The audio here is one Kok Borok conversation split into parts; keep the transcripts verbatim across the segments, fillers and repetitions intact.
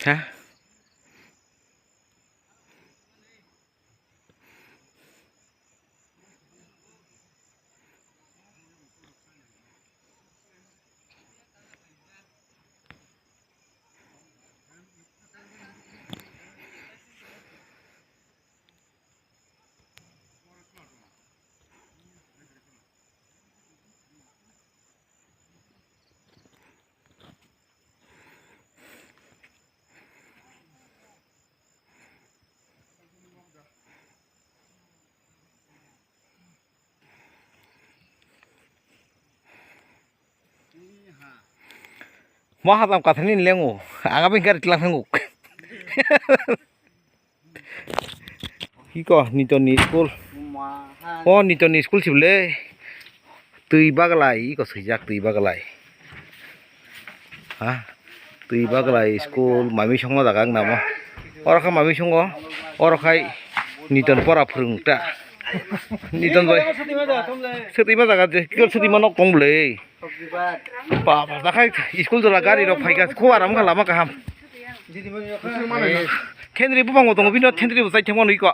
Ha? Mo hajam kathani lengo, aga bini gari tlang thango. Hiko Newton ni school. O Newton ni school sibole. Twi baglai, iko swijak twi baglai. Ha? Twi baglai school mami songma jaga wng namo. Oro kha mami songo. Oro khai Newton pora phwrwng ta. Newton bai. Swtwi ma jaga je, kikor swtwi ma nok tong bwle. Baba, dakhai school jola gari rok phaikha, kho aram kha lama kaham. Thendri bubang bo tongo, bino thendri bo chai thangma nui ko.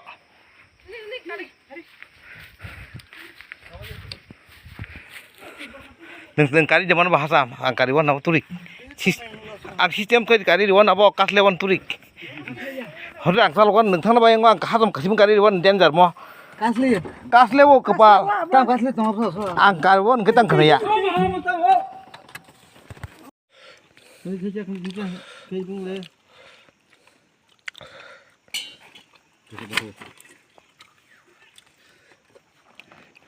Nung, nung kari de mano bahasa, ang kari wan nabo turik. Sis-, ang system kari kari wan nabo kasle wan turik. Hore ang sal wan nung thangna bayang ang hatam kasim kari wan danger mo. Kasle. Kasle wo kepal. Tam kasle tong so so. Ang kari wan ketang kaya.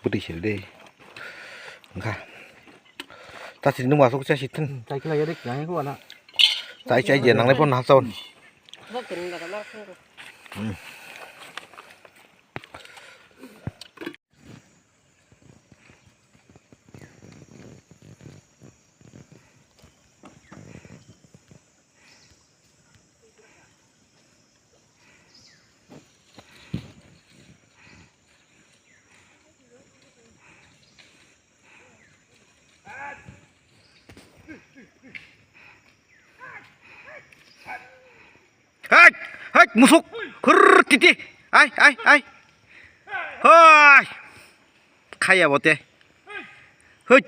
Bwtwi sil de. Wngkha. Ta sini nung asuk cha situn. Chai khlai ya de khlai ko ana. Chai chai je nanglai pon na chaun. Hai, hai, musuk. Hur, titi. Ai, ai, ai. Hai. Khaya bote. Hei.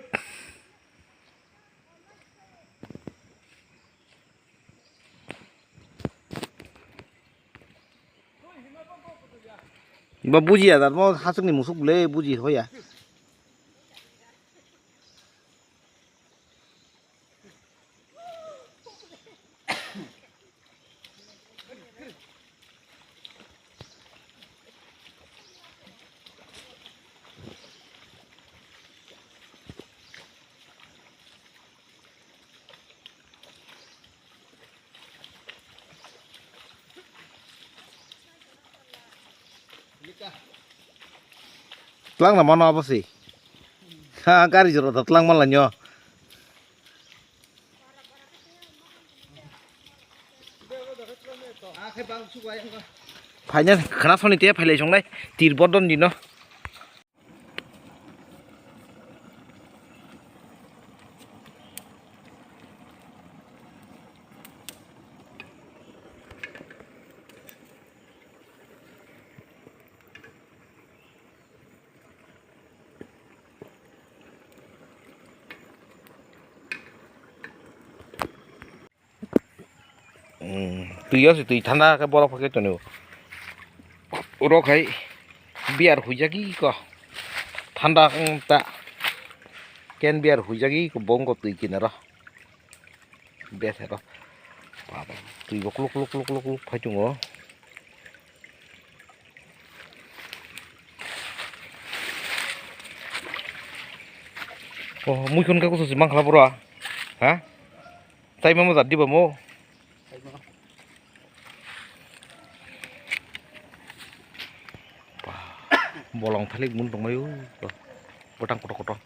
Ba bujiya, dar mo hasukni musuk bwle buji hoya. Twlang na mano abo se. Ha, gari jora da twlang man lanyo. Phaina khana soni te phailai songnai tir bodon dino. Twi o se twi thanda khe borok phai khe tonwi o. Oro khai beer huijagwi ko. Thanda wng ta. Can beer huijagwi ko bo wng ko twi kinaro. Bes ero. Baba, twi bo kluk kluk kluk kluk kluk phai tongo. Oh, mui khon khe kusu si mang khala bro. Ha? Chai ma mo jat di ba mo? Bolong thalik mun tongmai o. Botang kotor kotor.